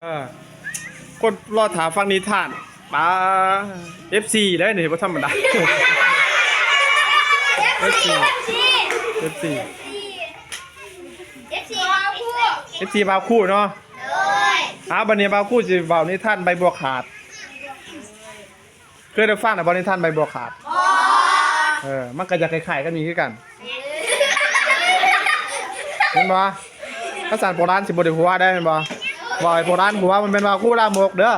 ເອີ ຄົນລໍຖ້າຟັງນິທານ ປາ ເອັຟຊີ ເດ້ນີ້ ບໍ່ທຳມະດາ ເອັຟຊີ ເອັຟຊີ ເອັຟຊີບ່າວຄູເນາະ. ໂດຍ ອ່າ ບັດນີ້ບ່າວຄູຊິເວົ້ານິທານໃບບົວຂາດ. ເຄີຍໄດ້ຟັງແລ້ວບໍ່ ນິທານໃບບົວຂາດ? ບໍ່. ເອີ ມັນກໍຈະຄ້າຍໆກັນນີ້ຄືກັນ ເຫັນບໍ່? ພາສາໂບລານຊິບໍ່ໄດ້ຫົວໄດ້ ແມ່ນບໍ່? ເວົ້າໃຫ້ໂບລານຫົວ ມັນແມ່ນເວົ້າຄູລາມົກເດີ.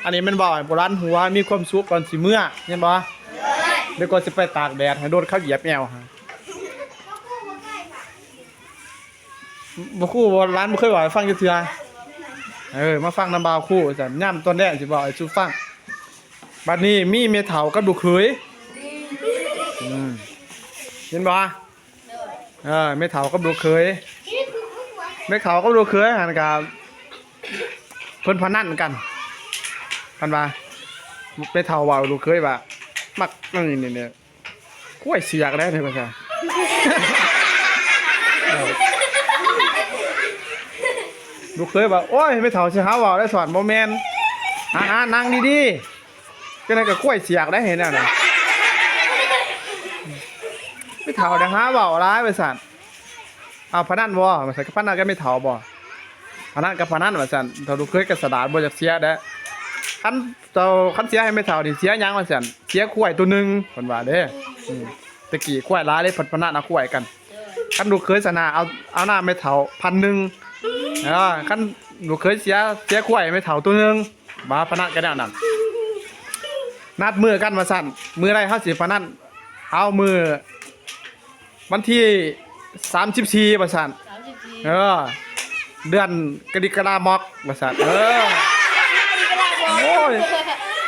ອັນນີ້ແມ່ນເວົ້າໃຫ້ໂບລານຫົວ ມີຄວາມສຸກກ່ອນຊິເມືອ ເຫັນບໍ່? ແລ້ວກໍຊິໄປຕາກແດດໃຫ້ໂດນເຂົາຢຽບແອວ. ບໍ່ ຄູ ບໍ່ ຫຼານບໍ່ເຄີຍເວົ້າໃຫ້ຟັງຈັກເທື່ອ. ເອີ ມາຟັງນຳບ່າວຄູວ່າຊັ້ນ ຍາມຕອນແລງຊິເວົ້າໃຫ້ສູ່ຟັງ. ບັດນີ້ມີແມ່ເຖົ້າກັບລູກເຂີຍ ອືມ ເຫັນບໍ່? ເອີ ແມ່ເຖົ້າກັບລູກເຂີຍ ແມ່ເຖົ້າກັບລູກເຂີຍຫັ້ນກະ ເພິ່ນພະນັນກັນ ເພິ່ນວ່າ ແມ່ເຖົ້າເວົ້າລູກເຂີຍວ່າ ມັກ ອັນນີ້ ນີ້ ນີ້ ຄວາຍສຽກໄດ໋ນີ້ ວ່າຊັ້ນ. ເອີ ລູກເຂີຍວ່າ ໂອ້ຍ ແມ່ເຖົ້າຊິຫາເວົ້າໄດ້ສອນ ບໍ່ແມ່ນ ອ່າໆ ນັ່ງດີໆ ຈັ່ງໃດກໍຄວາຍສຽກໄດ໋ ເຫັນແນວນັ້ນ ແມ່ເຖົ້າໄດ້ຫາເວົ້າຫຼາຍ ວ່າຊັ້ນ. ເອົາ ພະນັນບໍ່ ວ່າຊັ້ນ ພະນັນກັບແມ່ເຖົ້າບໍ່ ພະນັນກັບພະນັນ ວ່າຊັ້ນ. ເຖົ້າລູກເຂີຍກໍສະຫຼາດ ບໍ່ຢາກເສຍເດ້ ຄັນເຈົ້າ ຄັນເສຍໃຫ້ແມ່ເຖົ້ານີ້ ເສຍຫຍັງ ວ່າຊັ້ນ. ເສຍຄວາຍໂຕໜຶ່ງ ເພິ່ນວ່າເດ້. ອືມ ແຕ່ກີ້ຄວາຍຫຼາຍເດ້ ເພິ່ນພະນັນເອົາຄວາຍກັນ. ຄັນລູກເຂີຍຊະນະ ເອົາ ເອົານຳແມ່ເຖົ້າພັນໜຶ່ງ ເອີ ຄັນລູກເຂີຍເສຍ ເສຍຄວາຍໃຫ້ແມ່ເຖົ້າໂຕໜຶ່ງ. ມາພະນັນກັນແນວນັ້ນ ນັດມື້ກັນວ່າຊັ້ນ ມື້ໃດເຮົາຊິພະນັນ ເອົາມື້ວັນທີສາມສິບສີ່ວ່າຊັ້ນ ສາມສິບສີ່ ເອີ ເດືອນກະດິກະດາໝອກວ່າຊັ້ນ ເອີ ໂອ້ຍ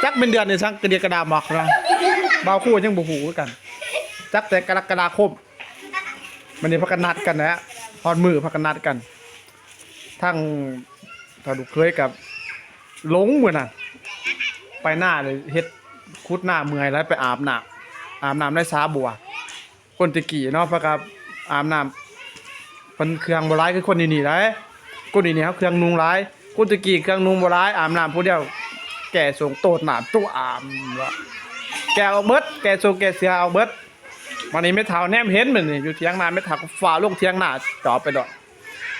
ຈັກແມ່ນເດືອນອີ່ສັງ ກະດິກະດາໝອກນະ ບ່າວຄູຍັງບໍ່ຮູ້ຄືກັນ ຈັກແຕ່ກະລະກະດາຄົມ. ບັດນີ້ພາກັນນັດກັນແຫຼະ ຮອດມື້ພາກັນນັດກັນ ທັງ ທາງລູກເຂີຍກັບຫຼົງມື້ນັ້ນ ໄປນາເຮັດ ຂຸດນາເມື່ອຍຫຼາຍ ໄປອາບນ້ຳ ອາບນ້ຳໃນສາບົວ. ຄົນແຕ່ກີ້ເນາະ ເພິ່ນກໍອາບນ້ຳ ເພິ່ນເຄື່ອງບໍ່ຫຼາຍຄືຄົນດຽວນີ້ໃດ໋ ຄົນດຽວນີ້ເຮົາເຄື່ອງນຸ່ງຫຼາຍ ຄົນແຕ່ກີ້ເຄື່ອງນຸ່ງບໍ່ຫຼາຍ ອາບນ້ຳຜູ້ດຽວ ແກ່ສົ້ງໂຕດນ້ຳໂຕອາບ ແກ່ອອກເບິດ ແກ່ສົ້ງແກ່ເສື້ອອອກເບິດ. ບາດນີ້ແມ່ເຖົ້າແນມເຫັນ ບາດນີ້ຢູ່ຖຽງນາ ແມ່ເຖົ້າກໍຟ້າວລົງຖຽງນາ ຈອບໄປໂລດ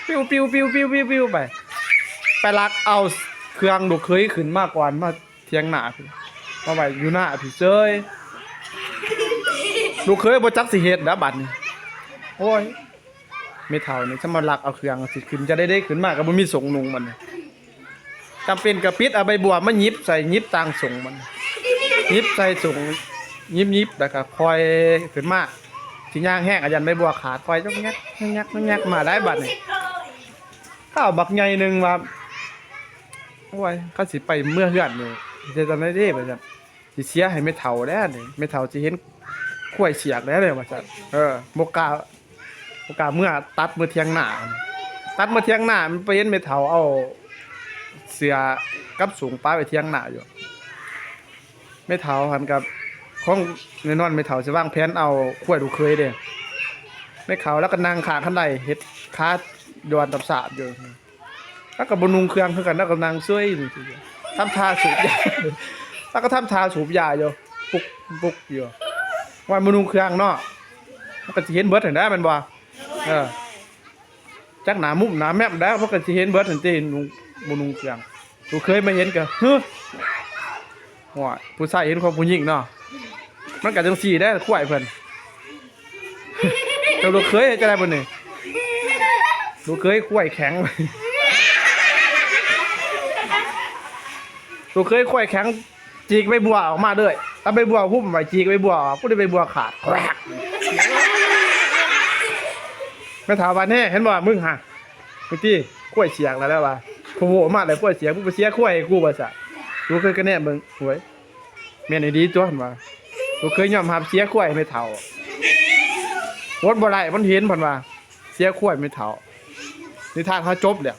ປິວໆໆໆໄປ ໄປລັກເອົາເຄື່ອງລູກເຂີຍຂຶ້ນມາກ່ອນ ມາຖຽງນາ ມາໄວ້ຢູ່ນາພີ້ເຊີຍ. ລູກເຂີຍບໍ່ຈັກຊິເຮັດແລ້ວບາດນີ້ ໂອ້ຍ ແມ່ເຖົ້ານີ້ຊະມາລັກເອົາເຄື່ອງ ຊິຂຶ້ນຈັ່ງໃດເດ້ ຂຶ້ນມາກໍບໍ່ມີສົ້ງນຸ່ງ ບາດນີ້ ຈຳເປັນກໍປິດເອົາໃບບົວມາຫຍິບໃສ່ ຫຍິບຕ່າງສົ້ງມັນ ຫຍິບໃສ່ສົ້ງ ຫຍິບໆ ແລ້ວກໍຄ່ອຍຂຶ້ນມາ ຊິຍ່າງແຮງກໍຢ້ານໃບບົວຂາດ ຄ່ອຍຍົກແຍກ ຍົກແຍກ ຍົກແຍກມາໄດ້ບາດນີ້. ຂ້າວບັກໃຫຍ່ໜຶ່ງວ່າ ໂອ້ຍ ຄັນຊິໄປເມືອເຮືອນນີ້ ຊິເຮັດຈັ່ງໃດເດ້ ວ່າຊັ້ນ. ຊິເສຍໃຫ້ແມ່ເຖົ້າແລ້ວນີ້ ແມ່ເຖົ້າຊິເຫັນຄວາຍສຽກແລ້ວນີ້ ວ່າຊັ້ນ. ເອີ ບໍ່ກ້າ ບໍ່ກ້າເມືອ ຕັດເມືອຖຽງນາ ຕັດເມືອຖຽງນາ ມັນໄປເຫັນແມ່ເຖົ້າເອົາເສື້ອກັບສູງປະໄວ້ຖຽງນາຢູ່. ແມ່ເຖົ້າຫັ້ນກໍ ຂອງແນ່ນອນ ແມ່ເຖົ້າຊິວາງແຜນເອົາຄວາຍລູກເຂີຍເດ້. ແມ່ເຖົ້າລາວກໍນັ່ງຂ້າງຄັນໄດ ເຮັດຂາດອນຕັບສາບຢູ່. ລາວກໍບໍ່ນຸ່ງເຄື່ອງຄືກັນ ລາວກໍນັ່ງເຊີຍຢູ່ ທຳທ່າສູບຢາ ລາວກໍທຳທ່າສູບຢາຢູ່ ປຸກ ປຸກຢູ່ ວ່າບໍ່ນຸ່ງເຄື່ອງເນາະ ມັນກໍຊິເຫັນເບິດຫັ້ນແຫຼະ ແມ່ນບໍ່? ເອີ ຈັກໜ້າມຸມໜ້າແມັບແລ້ວ ມັນກໍຊິເຫັນເບິດຫັ້ນຕິ ນຸ່ງ ບໍ່ນຸ່ງເຄື່ອງ. ລູກເຂີຍມາເຫັນກໍ ຮຶ ໂອ້ຍ ຜູ້ຊາຍເຫັນຂອງຜູ້ຍິງເນາະ ມັນກໍຈັ່ງຊີ້ແຫຼະ ຄວາຍເພິ່ນ. ແຕ່ລູກເຂີຍເຮັດຈັ່ງໃດບັດນີ້? ລູກເຂີຍຄວາຍແຂງ ລູກເຂີຍຄວາຍແຂງ ຈີກໃບບົວອອກມາເລີຍ ເອົາໃບບົວຫຸ້ມໄວ້ ຈີກໃບບົວອອກ ຜູ້ໃດໃບບົວຂາດ ແຄວກ. ແມ່ເຖົ້າວ່າ ແນ່ ເຫັນບໍ່ ມຶງຫາ ເມື່ອກີ້ຄວາຍສຽກແລ້ວ ແລ້ວວ່າ ໂພໂວມາແລ້ວ ຄວາຍສຽກ ມຶງໄປເສຍຄວາຍໃຫ້ກູວ່າຊັ້ນ. ລູກເຂີຍກໍແນມເບິ່ງ ໂຫຍ ແມ່ນອີ່ຫຼີຕົວະ ເພິ່ນວ່າ. ລູກເຂີຍຍອມຮັບເສຍຄວາຍໃຫ້ແມ່ເຖົ້າ ອົດບໍ່ໄດ້ ມັນເຫັນ ເພິ່ນວ່າ ເສຍຄວາຍແມ່ເຖົ້າ. ນິທານເຮົາຈົບແລ້ວ.